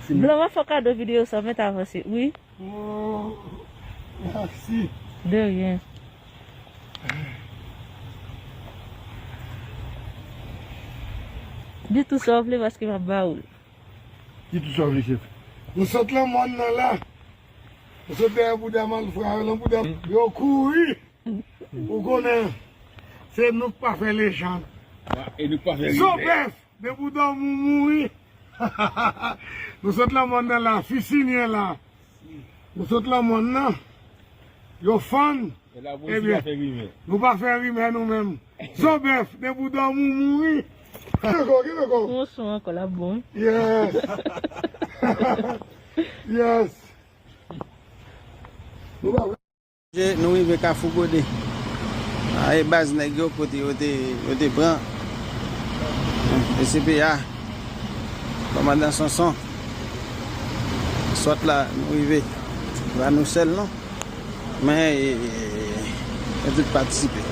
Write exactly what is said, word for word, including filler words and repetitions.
Blan, m ap fè w kado videyo sa, mèt avanse. Wi. Oh, mèsi. De rien. Di tou sa w vle paske m ap ba ou l. Di tou sa w vle, chèf. Nou sot lan mòn nan la. Nou sot dèyè bouda malfra yo, lan bouda yo kouri. Ou konnen, se nou k pa fè lejann. E nou pa fè Zobèf, de bouda w mou mouri. Nou sot lan mòn nan la, fisinyen la. Nou sot lan mòn nan. Yo fann. E la polis pa fè rimè. Nou pa fè rimè nou menm. Zobèf, de bouda w mou mouri. Gen ankò, gen ankò. Yon son ankò la bon. Yes. Yes. Nou pa Je, nou rive Kafou Gode. A, e baz nèg yo kote yo te, yo te pran. E se pe a. Kòmandan Sonson. Sòt la, nou rive. Pa nou sèl non. Men, e, e, e, nou tout patisipe.